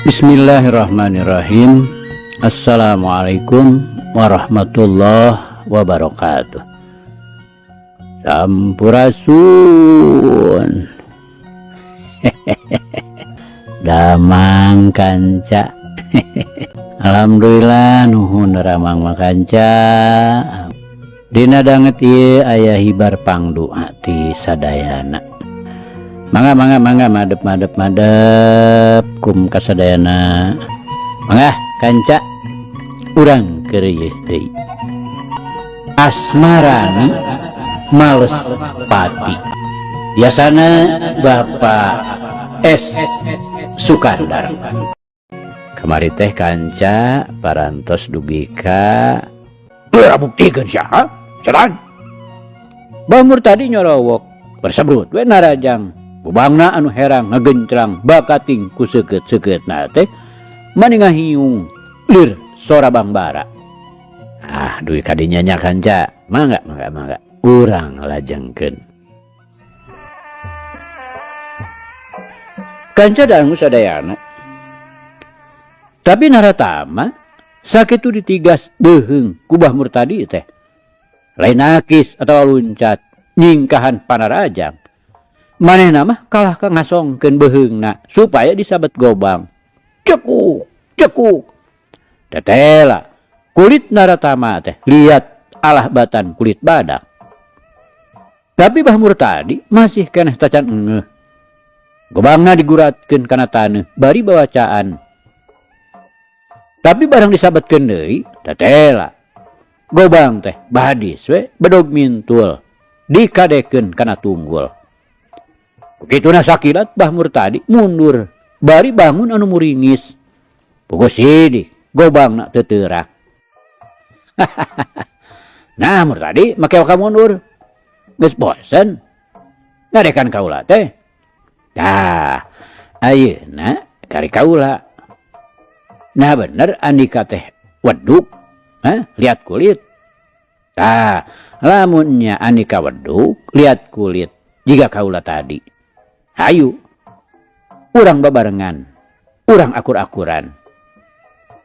Bismillahirrahmanirrahim. Assalamualaikum warahmatullahi wabarakatuh. Sampurasun. Damang kanca. Alhamdulillah nuhun ramang makanca. Dina danget ieu aya hibar pangdoa ti sadayana. Mangga mangga mangga madep madep madep kum kasadayana. Mangga kanca urang keur ieu deui. Asmarani males pati. Biasana Bapak S Sukandar. Kamari teh kanca parantos dugi ka buktikeun sia, setan. Bah Murtadi nyorowok bersebrut we narajang. Gobangna anu herang ngagencrang bakating ku seukeut-seukeutna teh mani ngahiung lir sora bangbara. Ah, dugi kadinya nya kanca. Mangga mangga mangga urang lajengkeun. Kanca dangu sadayana. Tapi naratama sakitu ditigas beuheung ku Bah Murtadi teh. Lain akis atawa luncat nyingkahan panarajang. Manehna mah kalah ka ngasongkeun beuheungna supaya disabet gobang. Cekuk, cekuk. Tetela kulit naratama teh liat alah batan kulit badak. Tapi Bah Murtadi masih keneh tacan engeuh. Gobangna diguratkeun kana taneuh bari bawacaan. Tapi barang disabetkeun deui, tetela. Gobang teh badis we bedog mintul dikadekeun kana tunggul. Kukituna sakilat Bah Murtadi mundur bari bangun anu muringis. Puguh sidik gobangna teu teurak. Nah Murtadi make ka mundur. Geus bosen ngadekan kaula teh. Tah, ayeuna kari kaula. Nah bener andika teh weduk, hah? Lihat kulit. Tah, lamunnya andika weduk, lihat kulit jiga kaula tadi. Hayu, urang babarengan, urang akur-akuran.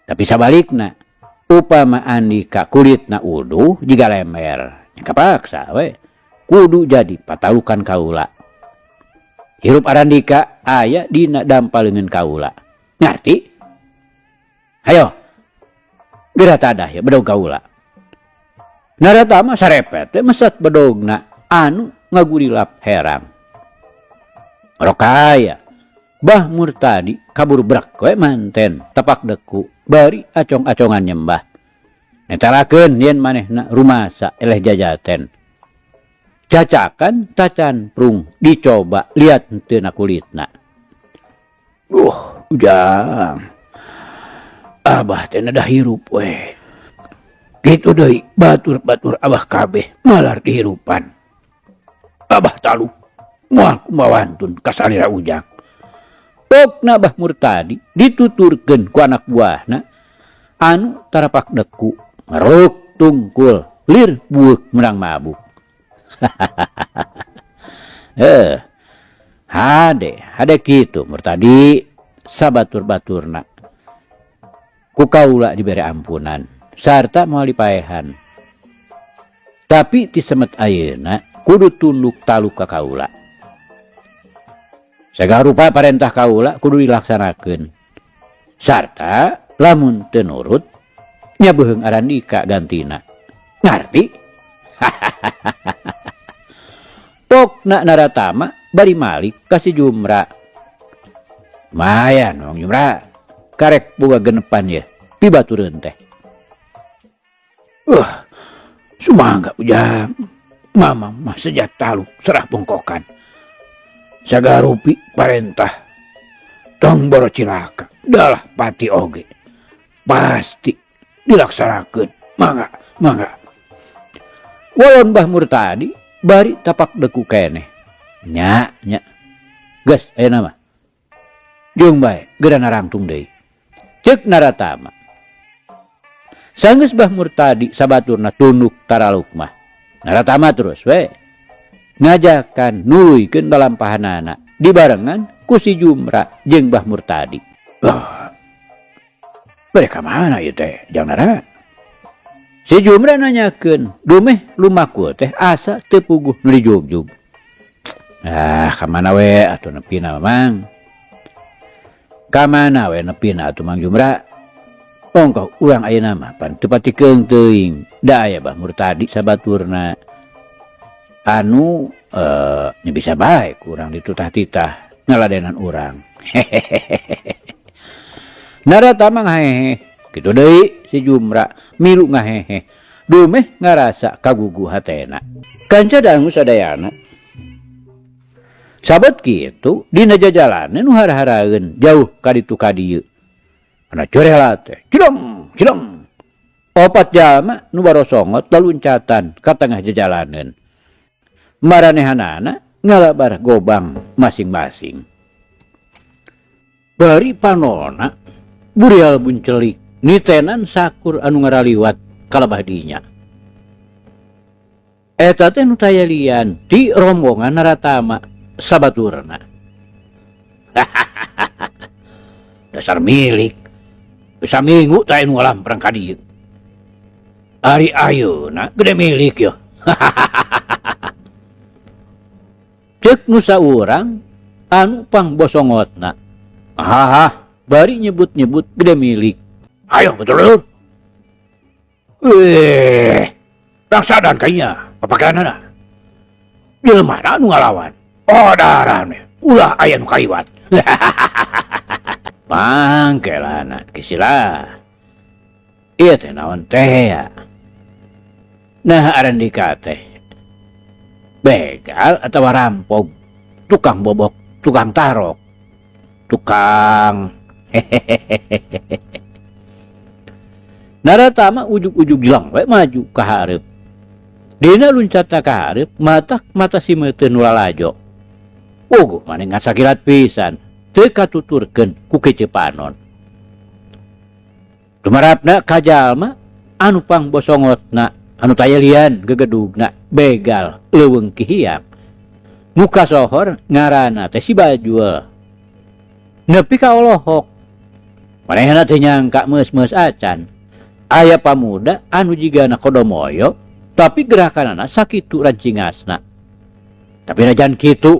Tapi sabalikna, upama andika kulitna uduh jiga lember, nya kapaksa we, kudu jadi patalukan kaula. Hirup arandika aya dina dampaleungeun kaula. Ngarti? Hayo, geura tadah ya bedog kaula. Naratama sarepet we mesat bedogna anu ngagurilap herang. Rokaya, Bah Murtadi kabur brak we manten tapak deku bari acong-acongan nyembah. Netelakeun yen manehna rumasa eleh jajaten. Cacakan tacan prung dicoba liat henteu na kulitna. Duh, ujang. Abah teh nedah hirup we. Kitu deui batur-batur abah kabeh malar dihirupan. Abah taluk moal kumawantun ka salira ujang. Pokna Bah Murtadi dituturkeun ku anak buahna anu tarapak deku ngeruk tungkul lir bueuk menang mabuk. Hade, hade kitu Murtadi sabatur-baturna. Ku kaula dibere ampunan sarta moal dipaehan. Tapi ti semet ayeuna kudu tunduk taluk ka kaula. Sagala rupa parentah kaula kudu dilaksanakeun. Sarta lamun teu nurut nya beuheung arandika gantina. Ngarti? Pokna naratama bari malik ka si Jumra. Lumayan Wong Jumra. Karek boga genepan ye pibatureun teh. Wah, sumangga ujang. Mamang mah sejat taluk serah bongkokan. Sagarupi parentah. Tong boro cilaka, dalah pati oge. Pasti dilaksanakeun. Mangga, mangga. Walon Bah Murtadi bari tapak deku keneh. Nya, nya. Geus ayeuna mah. Jeung bae geura narangtung deui. Ceuk naratama. Sanggeus Bah Murtadi sabaturna tunduk taraluk mah. Naratama terus we ngajakan nuluykeun lalampahanana dibarengan ku si Jumra jeung Bah Murtadi. Ah, Bade ka mana ieu teh, Jang Nara? Si Jumra nanyakeun, dumeh lumaku teh asa teu puguh nu dijugjug. Ah, ka mana we atuh nepina Mang? Ka mana we nepina atuh Mang Jumra? Ongkoh urang ayeuna mah pan teu patikeung teuing, da aya Bah Murtadi sabaturna. Anu nya bisa bae ku urang ditutah-titah ngaladenan urang. Hehehehe. Naratama ngahehe, kitu deui si Jumra milu ngahehe, dumeh ngarasa kagugu hatena. Kanca dangu sadayana. Sabet kitu dina jajalanan nu hara-haraeun jauh ka ditu ka dieu. Kana curela teh, cileng cileng. Opat jalma nu barosongot laluncatan ka tengah jajalanan. Maranehanana ngalabar gobang masing-masing. Bari panona burial buncelik nitenan sakur anu ngaraliwat kalabah dinya. Eta teh nu tayalian ti rombongan Naratama sabaturna. Dasar milik saminggu teh nu ngalamprang ka dieu. Ari ayeuna gede milik yeuh. Ceuk nu saurang anu pangbosongotna. Haha, bari nyebut-nyebut gede milik. Ayo betul betul. Weh, rangsadan kayaknya papakaanana. Jelema anu ngalawan. Oh darah nih, ulah aya nu kaliwat. Pangkelana kisilah. Ieu teh naon teh ya? Nah arandika teh begal atau rampok, tukang bobok, tukang tarok, tukang hehehehe. Naratama ujug-ujug jelang we maju ka hareup. Dina luncatna ka hareup, matak mata si meuteun nu lalajo. Puguh maneh ngasakilat pisan, teu katuturkeun ku keceu panon. Tumarapna ka jalma anu pangbosongotna, anu tayelian gegedugna begal leuweung kihiang. Muka sohor ngaranna teh si Bajul. Nepi ka olohok. Manehna teh nyangka meus-meus acan. Aya pamuda anu jigana kodomoyo, tapi gerakanana sakitu rancingasna. Tapi najan kitu,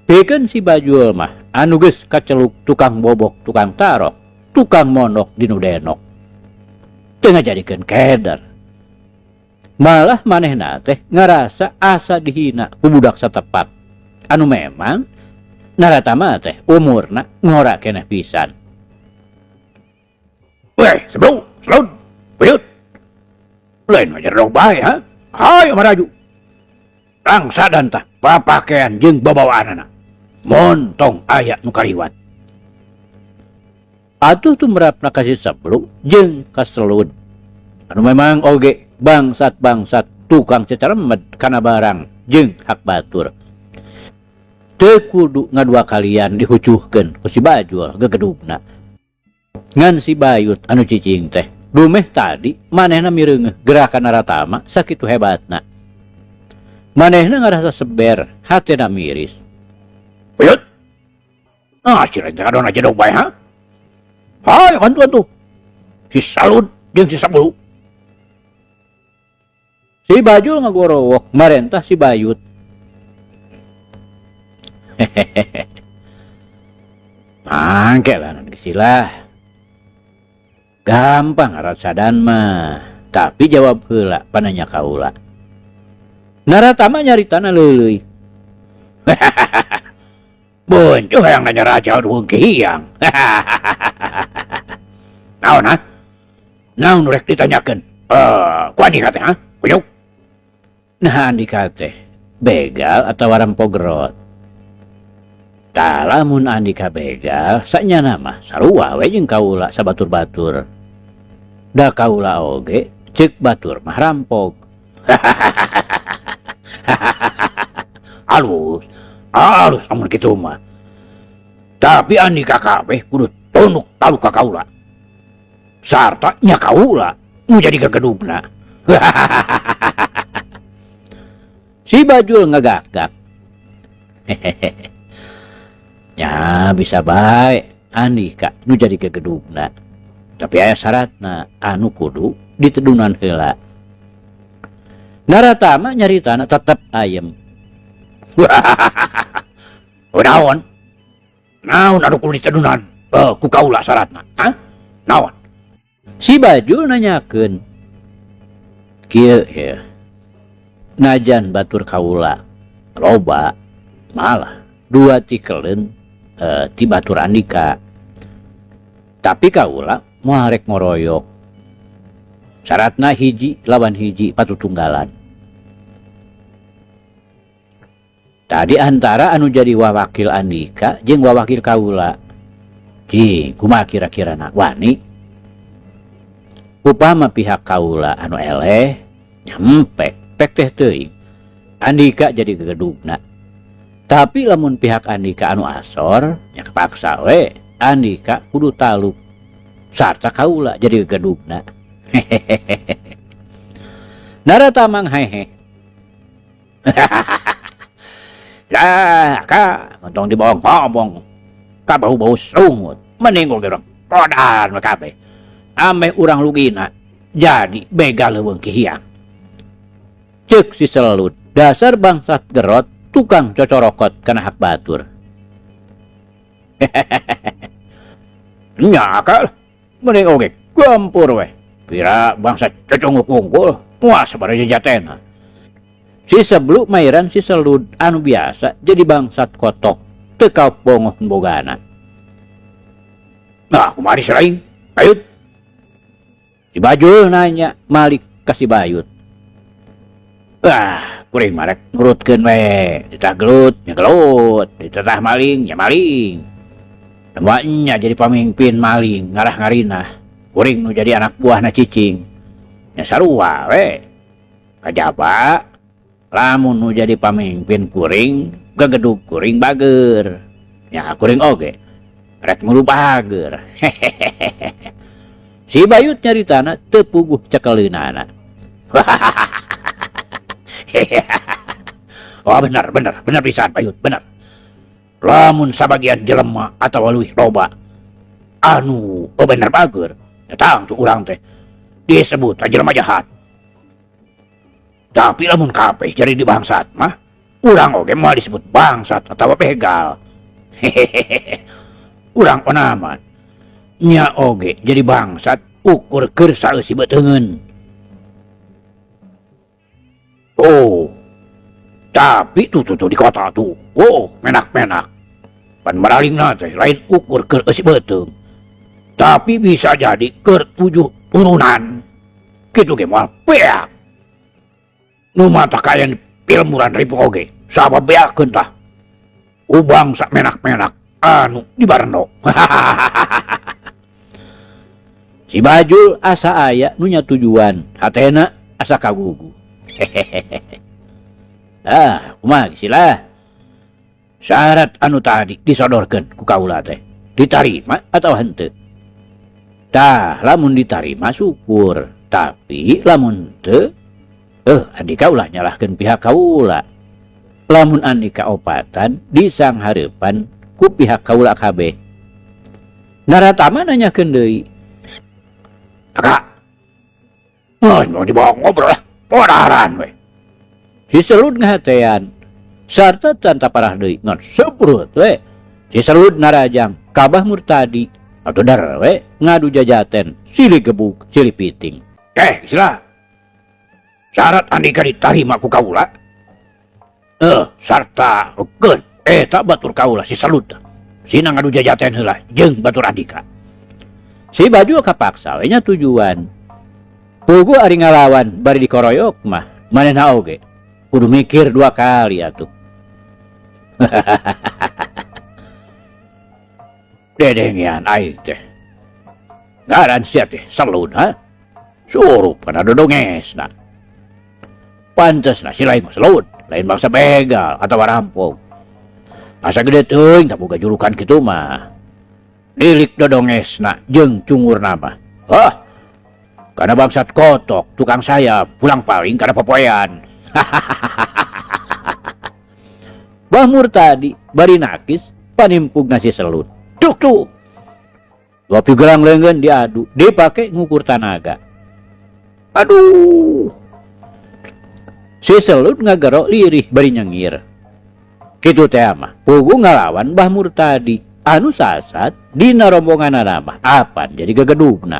pikeun si Bajul mah anu geus kaceluk tukang bobok, tukang tarok, tukang mondok di nu denok. Teu ngajadikeun keder. Malah manehna teh ngarasa asa dihina ku budak satepak. Anu memang Naratama teh umurna ngora keneh pisan. Weh, sebelum, selud, buyut. Lain ngajar dong bae, ha? Hayo maraju. Rangsa dan tah papakean jeung babawaanana. Montong aya nu kaliwat. Atuh tumrapna ka si Seblu jeung ka Selud. Anu memang oge bangsat-bangsat tukang ceceremed kana barang jeung hak batur. Teu kudu ngadua kalian dihucuhkeun ku si Bajul gegedugna. Ngan si Bayut anu cicing teh dumeh tadi manehna mireungeuh gerakan Naratama sakitu hebatna. Manehna ngarasa seber, hatena miris. Bayut. Ah, si lain teh kadon aja dog bae ha. Hayo bantuan tuh. Si Salud jeung si Sabulu. Si Bajul ngagorowok marentah si Bayut. Hehehe. Mangke lah nanti silah. Gampang arat sadan mah, tapi jawab heula pananya kaula. Naratama nyaritana leuleuy. Buncuh hayang nanya raja duhung kihiang. Naon ha? Naon rek ditanyakeun? Ku andika teh ha? Kunyuk. Nah andika teh begal atawa rampogrot. Tah lamun andika begal sanyana mah sarua we jeung kaula sabatur-batur. Da kaula oge ceuk batur mah rampog. Alus, alus amun kitu mah. Tapi andika kabeh kudu tunduk talu ka kaula. Sarta nya kaula nu jadi gagedugna. Si Bajul ngagak-gak. Hehehe. Nya bisa bae andika nu jadi gagedugna. Tapi aya syaratna anu kudu ditedunan heula. Naratama nyaritana tetep ayem. Naon? Naon anu kudu ditedunan? Ku kaula syaratna. Hah? Naon? Si Bajul nanyakeun. Kieu ya. Najan batur kaula loba malah dua tikeleun ti batur Andika. Tapi kaula moal rek ngoroyok. Syaratna hiji lawan hiji patutunggalan. Tadi antara anu jadi wawakil Andika jeung wawakil kaula. Cing, kumaha kira-kirana wani? Upama pihak kaula anu eleh nyempek pek teh teuing. Andika jadi gegedugna. Tapi lamun pihak Andika anu asor nya kepaksa we Andika kudu taluk sarta kaula jadi gegedugna. Naratamang hehe. Lah ka montong dibohong-bohong. Ka bau-bau sungut mending oge urang rodan we kabeh. Ameh urang lugina jadi begal leuweung kihiang. Ceuk si Selud dasar bangsat gerot tukang cocorokot kana hak batur. Nya akal mending oge gempur we. Pira bangsa coconguk wungkul puas sabaraha jajatena. Si Seblu mairan si Selud anu biasa jadi bangsat kotok teu kapongoh bogana. Nah, kumaha sering? Bayut. Si Bajul nanya malik ka si Bayut. Ah, kuring marek nurutkeun we, ditah gelut nya gelut, ditetah maling nya maling. Nya jadi pamimpin maling ngarah ngarinah. Kuring nu jadi anak buahna cicing. Nya sarua we. Kajaba lamun nu jadi pamimpin kuring, gegedug kuring bager. Nya kuring oge rek mulu bager. Si Bayut nyaritana teu puguh cekeleunana. Oh bener bener bener pisan Bayut, bener. Lamun sabagian jelema atawa leuwih loba anu oh bener bager, datang tuh urang teh disebut jelema jahat. Tapi lamun kabeh jadi di bangsat mah urang oge moal disebut bangsat atawa begal. Urang onaman nya oge jadi bangsat ukur keur saeusi beuteungeun. Oh, tapi tuh tuh, tuh di kota tuh, oh menak-menak. Pan maralingna teh lain ukur keur eusi beuteung. Tapi bisa jadi keur 7 turunan. Kitu ge moal beak. Nu mata kayan pilmuran ribu oge, sabab beakeun tah. Ubang sak menak-menak anu di Barno. Si Bajul asa aya nu nya tujuan, hatena asa kagugu. Ah, kumaha sila? Syarat anu tadi disodorkeun ku kaula teh, ditarima atau henteu? Tah, lamun ditarima syukur, tapi lamun teu, Andika ulah nyalahkeun pihak kaula. Lamun Andika opatan disanghareupan ku pihak kaula kabeh. Naratama nanyakeun deui. Kak, oh, mau dibawa ngobrol lah, podaran we. Si Selud ngahatean, sarta tanta parah deui ngan sebrut we. Si Selud narajang kabah murtadi atau dar we ngadu jajaten silih gebuk silih piting. Sila. Syarat Andika ditarima ku kaula. Sarta keun eta batur kaula si Selud. Sina ngadu jajaten heula jeung batur Andika. Si Bajul kapaksa we nya tujuan. Puguh ari ngalawan bari dikoroyok mah manehna oge kudu mikir 2 kali atuh. Dedengean aing teh. Ngaran sia teh Selud ha? Surup kana dodongesna. Pantesna si lain mah Selud, lain bangsa begal atawa rampok. Asa gede teuing tak boga julukan kitu mah. Lilik dodongesna jeung cungurna mah. Hah? Karena bangsat kotok, tukang saya pulang paling karena popoean. Bah Murtadi bari nakis panimpug nasi Selud. Tuk tuk. Pigelang leungeun diadu dipake ngukur tanaga. Aduh. Si Selud ngagero lirih bari nyengir. Kitu teh mah puguh ngalawan Bah Murtadi anu sasat dina rombonganana mah apan jadi gegedugna.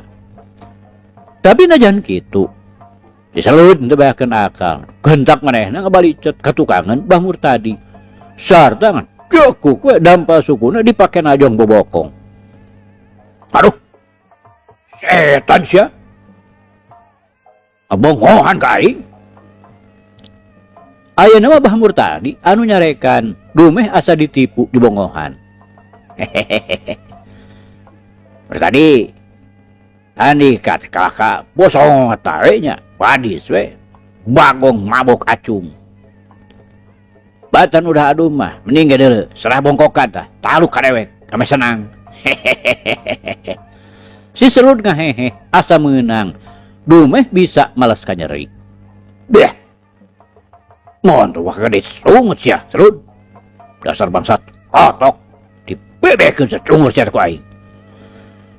Tapi najan kitu si Selud teu beakeun akal. Gentak manehna ngabalicet ka tukangan Bah Murtadi. Sarta ngan jekuk we dampal sukuna dipake najong bobokong. Aduh. Setan sia. Abongohan ka aing. Ayeuna mah Bah Murtadi anu nyarekan dumeh asa ditipu dibongohan. Hehehe. Murtadi andika teh kalaka bosong eta we nya, padis we. Bagong mabok acung. Batan udah adu mah mending ge deuleu serah bongkokan tah, taluk ka dewek kame senang. Hehehe. Si Selud ngahehe asa meunang dumeh bisa males ka nyeri. Beh. Mohon tuh wah gede sungut sia Selud. Dasar bangsat kotok dibebekeun sacungur sia ku aing.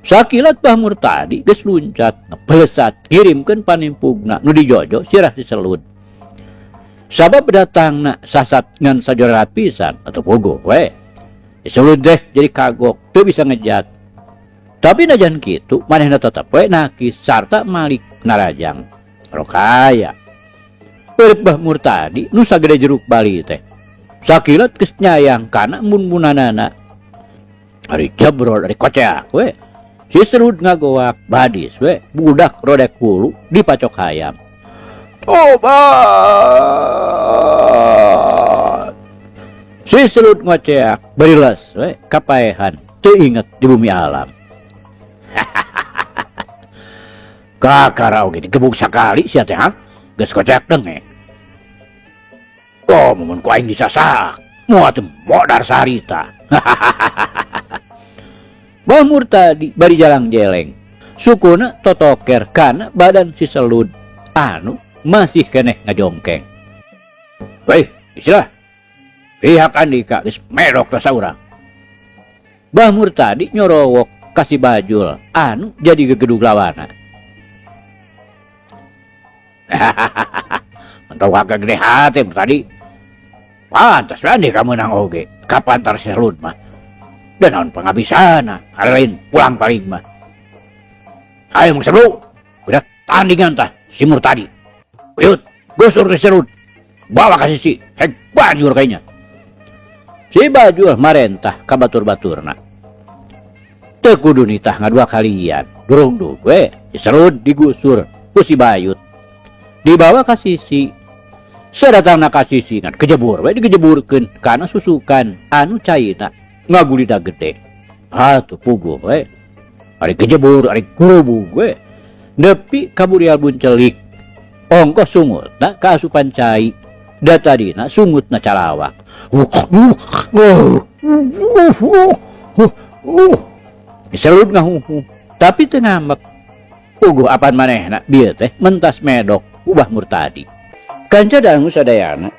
Sakilat Bah Murtadi geus luncat ngebelesat ngirimkeun panimpugna nu dijojo sirah si Selud. Sabab datangna sasat ngan sajorat pisan atau puguh we. Si Selud teh jadi kagok teu bisa ngejat. Tapi najan kitu manehna tetep we nakis sarta malik narajang. Rokaya. Urip Bah Murtadi nu sagede jeruk bali teh. Sakilat geus nyayang kana embun-embunanana. Ari jebrol ari koceak we. Si Serud ngagoak badis we budak rodek hulu dipacok hayam. Tobat. Si Serud ngoceak bariles we kapaehan teu inget di bumi alam. Kakara oge digebug sakali sia teh ha. Geus koceak denge. Oh, mun ku aing disasak, moal teh modar sarita. Bah Murtadi bari jalang jeleng. Sukuna totoker kana badan si Selud anu masih keneh ngajongkeng. Weh, istilah. Pihak andika geus medok teh saurang. Bah Murtadi nyorowok ka si Bajul anu jadi gegedug lawana. Entah agak gede hati tadi. Pantas we andika meunang oge. Kapantar si Selud mah. Dan naon pengabisana, lain pulang paling mah. Ayo Mang Seblu, udah tandingan tah si Murtadi. Uyut, gusur ke Selud. Bawa ke sisi, hek banjur kayaknya. Si Bajul marentah ka batur-baturna. Teu kudu nitah ngadua kalian. Durung dug we, si Selud digusur ku si Bayut. Dibawa ka sisi. Sadatangna ka sisi ngan kejebur we digejeburkeun kana susukan anu caina ngagulida gede. Atuh puguh we. Ari kejebur, ari gurubug we. Nepi ka burial buncelik. Ongkoh sungutna kaasupan cai. Da tadina sungutna calawak. Selud ngahuhu, tapi teu ngambek. Puguh apan manehna bieu teh mentas medok ubah Murtadi. Kanca dangu sadayana.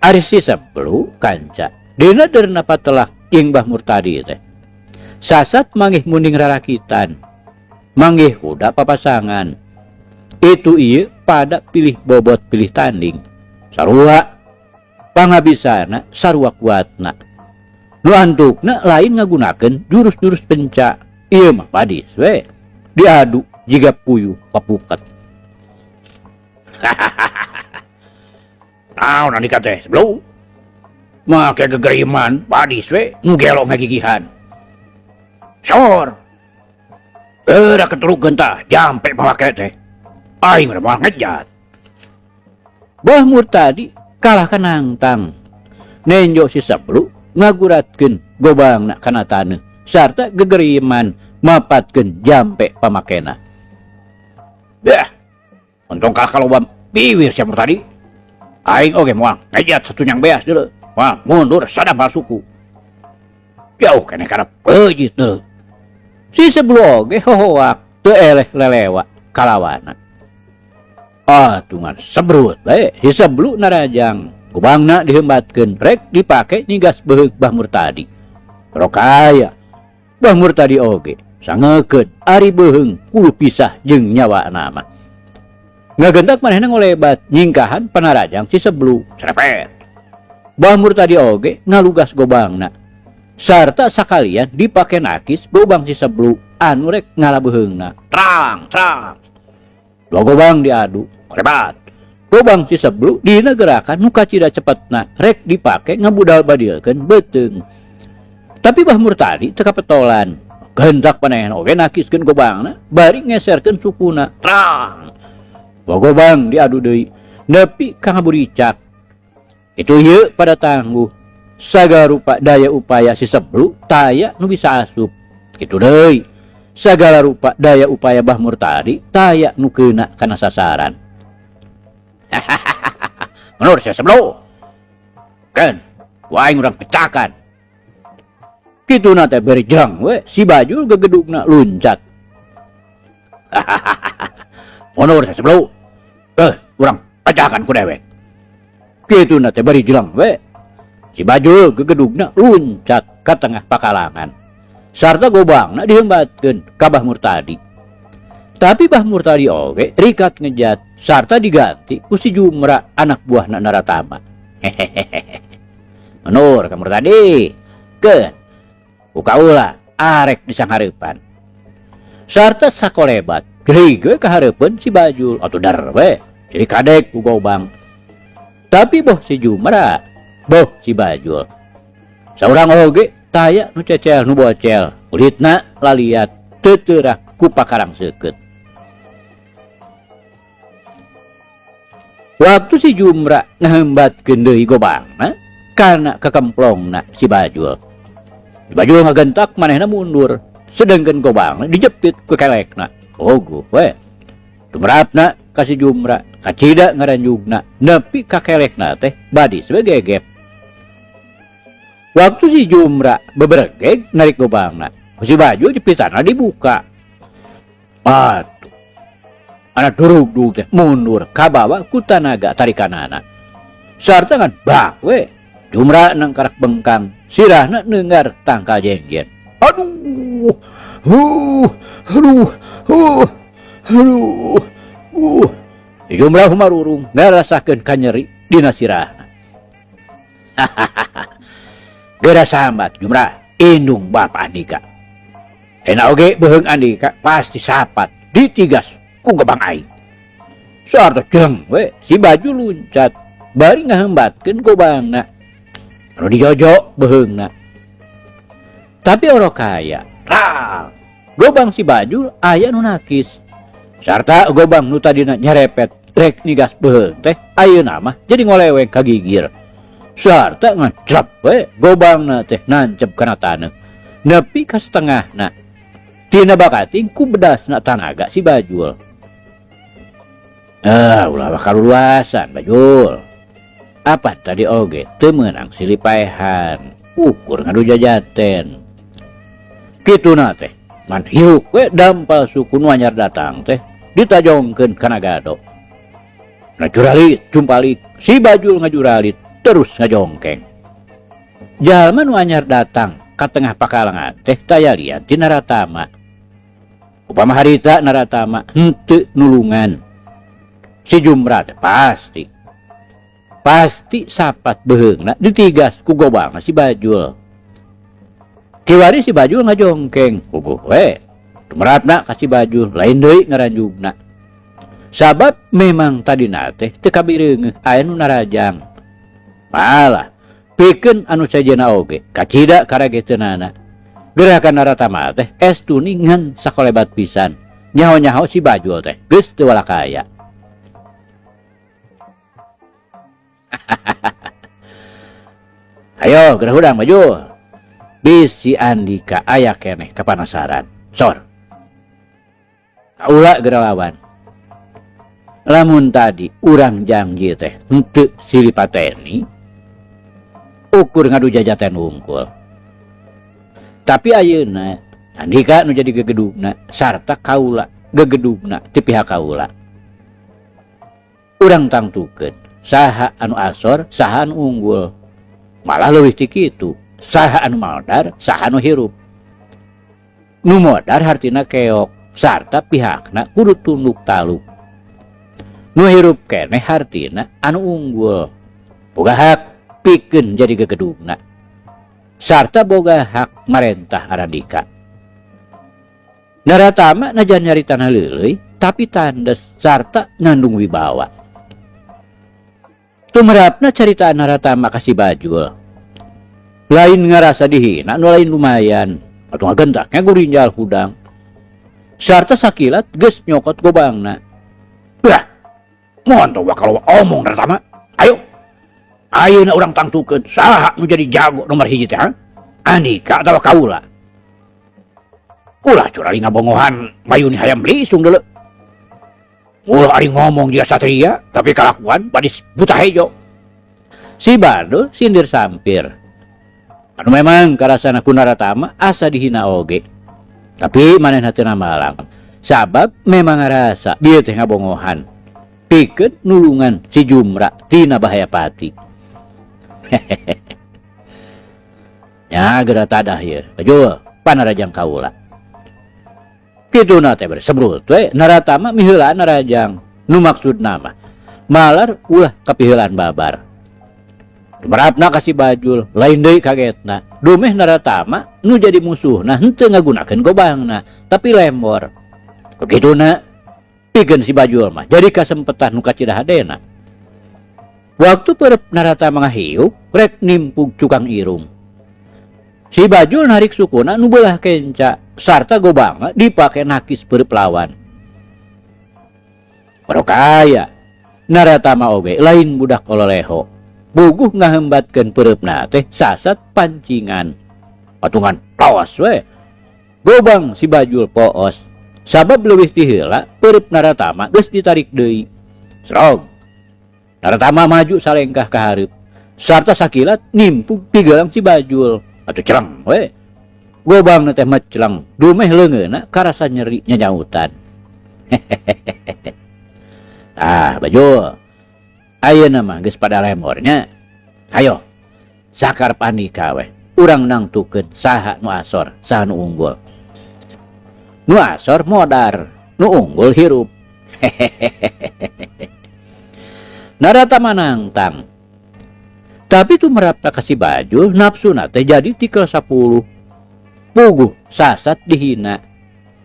Ari si Seblu kanca dina derna patelak jeung Bah Murtadi teh. Sasat manggih munding rarakitan. Manggih kuda papasangan. Itu ieu pada pilih bobot pilih tanding. Sarua pangabisana sarua kuatna. Nu antukna lain ngagunakeun jurus-jurus penca. Ieu mah padis we. Diadu jiga puyuh papuket. Naon andika teh Seblu? Make gegeriman padis we nu gelo ngagigihan. Sor. Geura keterukeun tah jampe pamake teh. Aing mah moal ngejat. Bah Murtadi kalah ka nangtang. Nenjo si Seblu ngaguratkeun gobangna kana taneuh sarta gegeriman mapatkeun jampe pamakena. Beh. Untung kalah ka loba biwir sia Murtadi. Aing oge moal ngejat satunyang beas deuleu. Moal mundur sadampal suku. Jauh keneh kana peujit deuleu. Si Seblu oge hohoak teu eleh lelewa kalawana. Atungan sebrut bae si Seblu narajang. Gobangna dihembatkeun rek dipake nyigas beuheung Bah Murtadi. Rokaya Bah Murtadi oge sangekeun ari beuheung kudu pisah jeung nyawana mah. Ngagentak manehna ngolebat nyingkahan panarajang si Seblu serepet. Bah Murtadi oge ngalugas gobangna. Sarta sakalian dipake nakis gobang si Seblu anu rek ngala beuheungna. Trang trang. Dua gobang diadu, ngolebat. Gobang si Seblu dina gerakan nu kacida cepetna rek dipake ngabudal badilkeun beuteung. Tapi Bah Murtadi teu kapetolan. Gentak manehna oge nakiskeun gobangna bari ngeserkeun sukuna. Trang. Dua gobang diadu deui nepi ka ngaburicak. Itu ieu pada tangguh. Sagala rupa daya upaya si Seblu taya nu bisa asup. Kitu deui. Sagala rupa daya upaya Bah Murtadi taya nu keuna kana sasaran. Menurut si Seblu. Keun, ku aing urang pecahkan. Kituna teh beri jreng we si Bajul gegedugna luncat. Mundur si Seblu. Urang pecahkan ku dewek. Kituna teh beri jreng we si Bajul gegedugna luncat ka tengah pakalangan. Sarta gobangna dihembatkeun ka Bah Murtadi. Tapi Bah Murtadi oge rikat ngejat sarta diganti ku si Jumra anak buahna Naratama. Hehehe. Menur ka Murtadi. Keun. Ku kaula arek disanghareupan. Sarta sakolebat deui ge kahareupeun si Bajul atuh dar we. Jadi kadek ku gobang. Tapi boh si Jumra, boh si Bajul. Saurang oge taya nu cecel nu bocel, kulitna laliat teu teurak ku pakarang seukeut. Waktu si Jumra ngahembatkeun deui gobangna kana kekemplongna si Bajul. Si Bajul ngagentak manehna mundur, sedengkeun gobangna dijepit ku kelekna. Oguh we. Tumrapna ka si Jumra, kacida ngaranjugna nepi ka kelekna teh badis we gegep. Waktu si Jumra beberegeg narik gobangna, si Bajul jepitanna dibuka. Atuh. Anak durug-durug teh mundur kabawa ku tanaga tarikanana. Sarta ngan bak we. Jumra nangkarak bengkang, sirahna neunggar tangkal jengjen. Aduh, huh, aduh, huh, aduh, huh. Jumra humarurung ngarasakeun kanyeri dina sirahna. Geura sambat Jumra, indung bapa Andika. Enak oge beuheung Andika pasti sapat ditigas ku gebang aing. Sarta jeng we si Baju luncat bari ngahembatkeun gobangna. Anu dijojo beuheungna. Tapi orok kaya, rang. Gobang si Bajul aya nu nakis. Sarta gobang nu tadina nyerepet rek nigas beuheung teh ayeuna mah jadi ngoleweng ka gigir. Sarta ngejrep we gobangna teh nancep kana taneuh. Nepi ka setengahna. Tina bakating ku bedasna tanaga si Bajul. Ulah bakal luasan Bajul. Apa tadi oge teu meunang silih paehan, ukur ngadu jajaten. Kituna teh ngan hiuk we dampal suku nu anyar datang teh ditajongkeun kana gado. Ngajuralit jumpalik si Bajul ngajuralit terus ngajongkeng. Jalma nu anyar datang ka tengah pakalangan teh taya lian ti Naratama. Upama harita Naratama henteu nulungan. Si Jumra teh pasti sapat beuheungna ditigas ku gobangna si Bajul. Kiwari si Bajul ngajongkeng, puguh we. Tumerapna ka si Bajul lain deui ngaranjugna. Sabab memang tadina teh teu kabireungeuh aya nu narajang. Malah pikeun anu sejenna oge kacida karageteunana. Gerakan Naratama teh estu ningan sakolebat pisan. Nyaho-nyaho si Bajul teh geus teu walakaya. Ayo gerah hudang Bajul. Bisi Andika aya keneh kapanasaran. Sor. Kaula geura lawan. Lamun tadi urang janji teh henteu silipateni, ukur ngadu jajaten wungkul. Tapi ayeuna Andika nu jadi gegedugna sarta kaula gegedugna ti pihak kaula. Urang tangtukeun saha anu asor, saha anu unggul. Malah leuwih ti kitu, saha anu maldar, saha anu hirup. Nu modar hartina keok sarta pihakna kudu tunduk taluk. Nu hirup keneh hartina anu unggul. Boga hak pikeun jadi gegedugna. Sarta boga hak marentah arandika. Naratama najan nyaritana leuleuy tapi tandes sarta ngandung wibawa. Tumerapna caritaan Naratama ka si Bajul. Lain ngarasa dihina nu lain lumayan. Atuh ngagentaknya gurinjal hudang. Sarta sakilat geus nyokot gobangna. Wah, moal tong bakal omong Naratama. Ayo. Ayeuna urang tangtukeun saha nu jadi jago nomor hiji teh, ha? Andika atawa kaula? Ulah curali ngabongohan bayuni hayam lisung deuleu. Ulah ari ngomong jiga satria tapi kalakuan badis buta hejo. Si Badul sindir sampir. Anu memang karasana ku Naratama asa dihina oge. Tapi manehna teu namalang. Sabab memang ngarasa bieu teh ngabongohan. Pikeun nulungan si Jumra tina bahaya pati. Nya geura tadah ieu. Bajul panarajang kaula. Kituna teh bari sebrut we Naratama miheulaan narajang. Nu maksudna mah malar ulah kapiheulaan babar. Tumerapna ka si Bajul lain deui kagetna. Dumeh Naratama nu jadi musuhna henteu ngagunakeun gobangna tapi lembor. Kukituna pikeun si Bajul mah jadi kasempetan nu kacida hadena. Waktu perep Naratama ngahiuk rek nimpug cukang irung. Si Bajul narik sukuna nu beulah kenca sarta gobangna dipake nakis perep lawan. Barokaya Naratama oge lain budak ololeho. Buguh ngahembatkeun pereupna teh sasat pancingan. Patungan lawas we. Gobang si Bajul poos. Sabab leuwih ti heula perep Naratama geus ditarik deui. Srog. Naratama maju salengkah ka hareup. Sarta sakilat nimpug pigelang si Bajul. Atuh celeng we. Gobangna teh meceleng, dumeh leungeunna karasa nyeri nyanyautan. Ah, Bajul. Ayeuna mah geus pada lemornya. Hayo. Sakarep andika we. Urang nangtukeun saha nu asor, saha nu unggul. Nu asor modar, nu unggul hirup. Naratama nangtang. Tapi tumerapna ka si Bajul nafsuna teh jadi tikel 10. Puguh sasat dihina.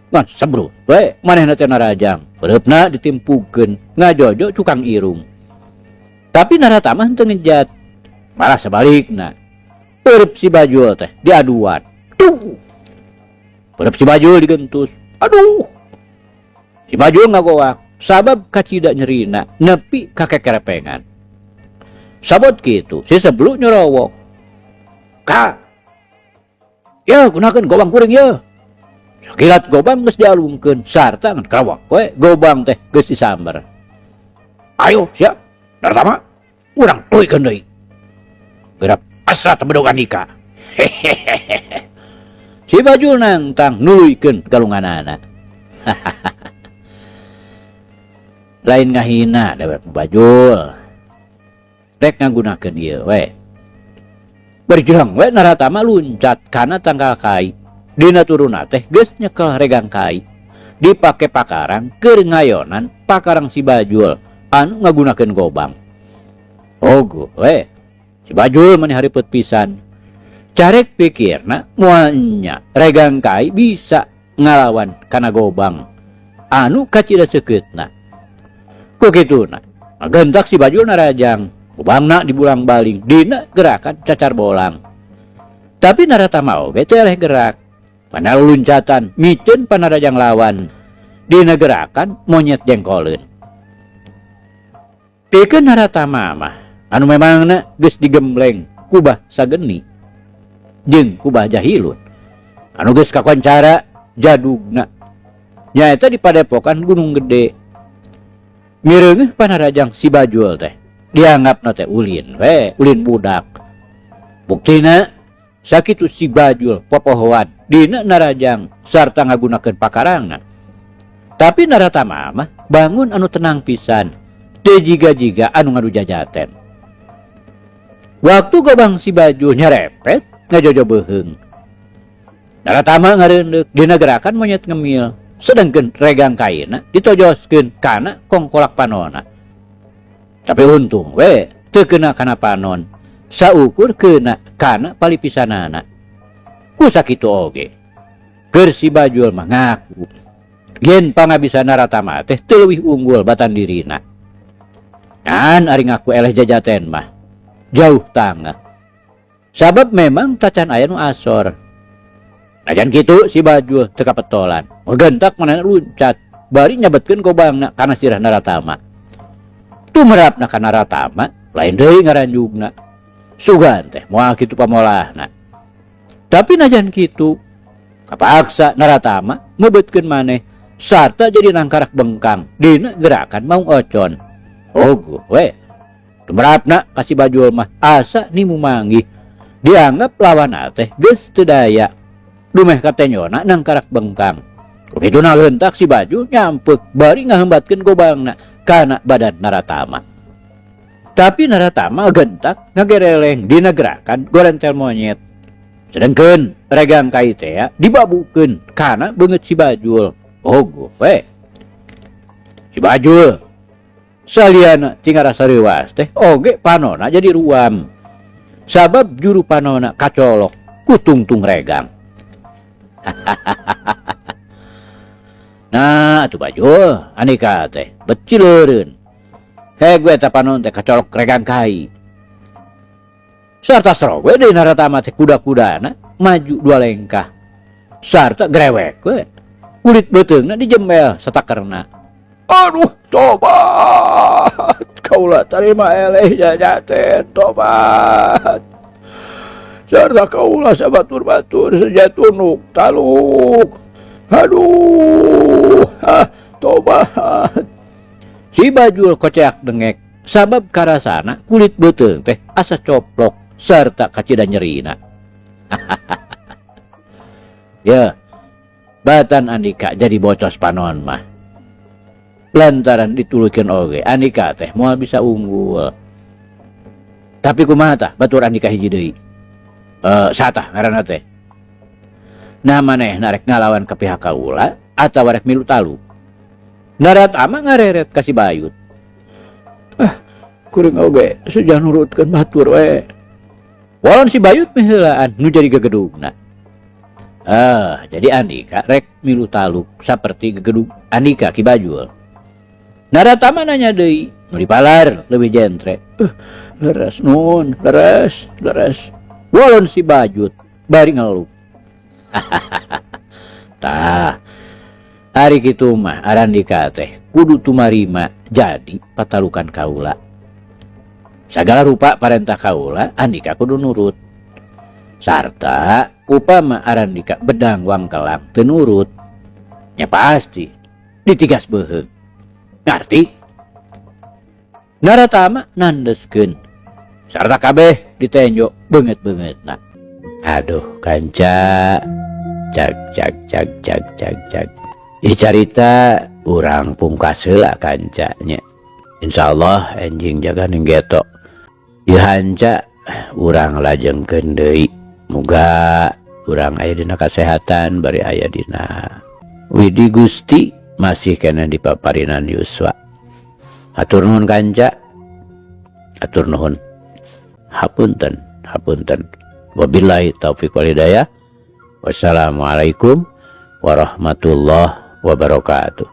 Ngan sebrut we manehna teh narajang. Pereupna ditimpukeun ngajojo cukang irung. Tapi Naratama henteu ngejat. Malah sebalikna. Perep si Bajul teh diaduan. Tuh. Perep si Bajul digentus. Aduh. Si Bajul ngagoak sabab kacida nyerina nepi ka kekerepengan. Sabot kitu si Seblu nyorowok. Ka. Ya gunakeun gobang kuring ye. Sakilat gobang geus dialungkeun sarta ngan karawak we gobang teh geus disamber. Ayo siap. Naratama urang tuluikeun deui. Geura pasrah teu bedog andika. Hehehe. Si Bajul nangtang nuluykeun galunganana. Lain ngahina dewek Bajul. Rek ngagunakeun ieu we. Berjuang we Naratama luncat kana tangkal kai. Dina turuna teh geus nyekel regang kai. Dipake pakarang keur ngayonan pakarang si Bajul anu ngagunakeun gobang. Ogo we. Si Bajul mani haripet pisan. Carek pikirna moal nya regang kai bisa ngalawan kana gobang anu kacida seukeutna. Ku kituna ngagentak si Bajul narajang. Gobangna dibulang-baling dina gerakan cacar bolang. Tapi Naratama oge teu eleh gerak. Pana luncatan miceun panarajang lawan dina gerakan monyet jengkoleun. Pikeun Naratama mah anu memangna geus digembleng kubah sageni jeung kubah jahilun anu geus kakoncara jadugna nyaeta di padepokan Gunung Gede. Mireungeuh panarajang si Bajul teh dianggapna teh ulin we, ulin budak. Buktina sakitu si Bajul popohoan dina narajang sarta ngagunakeun pakarangna. Tapi Naratama mah bangun anu tenang pisan, teu jiga-jiga anu ngadu jajaten. Waktu gobang si Bajul nyerepet ngajojo beuheung. Naratama ngareundeuk dina gerakan monyet ngemil, sedengkeun regang kaina ditojoskeun kana kongkolak panonna. Tapi untung we teu kena kana panon, saukur kena kana palipisanana. Ku sakitu oge, keur si Bajul mah ngaku yen pangabisa Naratama teh teu leuwih unggul batan dirina. Ngan ari ngaku eleh jajaten mah jauh tangah. Sabab memang tacan aya nu asor. Najan kitu si Bajul teu kapetolan. Gentak manehna luncat bari nyabetkeun gobangna kana sirah Naratama. Tumerapna ka Naratama lain deui ngaranjugna. Sugan teh moal kitu pamolahna. Tapi najan kitu kapaksa Naratama meubeutkeun maneh sarta jadi nangkarak bengkang dina gerakan maung ocon. Oguh we. Tumerapna ka si Bajul mah asa nimu manggih. Dianggap lawan teh geus teu daya. Dumeh katenyona nangkarak bengkang. Kituna lentak si Bajul nyampeuk bari ngahembatkeun gobangna kana badan Naratama. Tapi Naratama gentak ngagereleng dina gerakan gorentel monyet. Sedengkeun regang kai teh dibabukeun kana beungeut si Bajul. Oguh we. Si Bajul saliana ti ngarasa reuwas teh oge panona jadi ruam. Sabab juru panona kacolok ku tungtung regang. Nah, atuh Bajul, Andika teh becileureun. Heg we eta panon teh kacolok regang kai. Sarta serog we deui Naratama teh kuda-kudana maju dua lengkah. Sarta grewek we. Kulit beuteungna dijembel satakerna. Aduh, tobat. Kaula tarima eleh jajaten, tobat. Sarta kaula sabatur-batur sejatunuk taluk. Aduh, ah, tobat. Si Bajul koceak dengek sabab karasana kulit beuteung teh asa coplok sarta kacida nyerina. Ya, batan Andika jadi bocos panon mah. Lantaran dituluykeun oge Andika teh moal bisa unggul. Tapi kumaha tah batur Andika hiji deui? Satah ngaranna teh. Nah manehna rek ngalawan ka pihak kaula atawa rek milu taluk. Naratama ngareret ka si Bayut. Ah, kuring oge sejah nurutkeun batur we. Walon si Bayut miheulaan nu jadi gegedugna. Ah, jadi Andika rek milu taluk saperti gegedug Andika Ki Bajul. Naratama nanya deui, nu dipalar leuwih jentre. Leres nun, leres, leres. Walon si Bajut bari ngeluh. Tah, ari kitu mah Arandika teh kudu tumarima jadi patalukan kaula. Sagala rupa parentah kaula Andika kudu nurut. Sarta upama Arandika bedang wangkelang teu nurut, nya pasti ditigas beuheung. Ngarti? Naratama nandeskeun. Sarta kabeh ditenjo beungeut-beungeutna. Aduh kanca, cag cag cag cag cag cag. Ih carita urang pungkas heula kanca nya. Insyaallah enjing jaga ning geto. Ieu hanca urang lajengkeun deui. Muga urang aya dina kasehatan bari aya dina Widi Gusti masih kena di paparinan yuswa. Hatur nuhun kanca. Hatur nuhun. Hapunten, hapunten. Wabillahi taufik wal hidayah. Wassalamualaikum warahmatullahi wabarakatuh.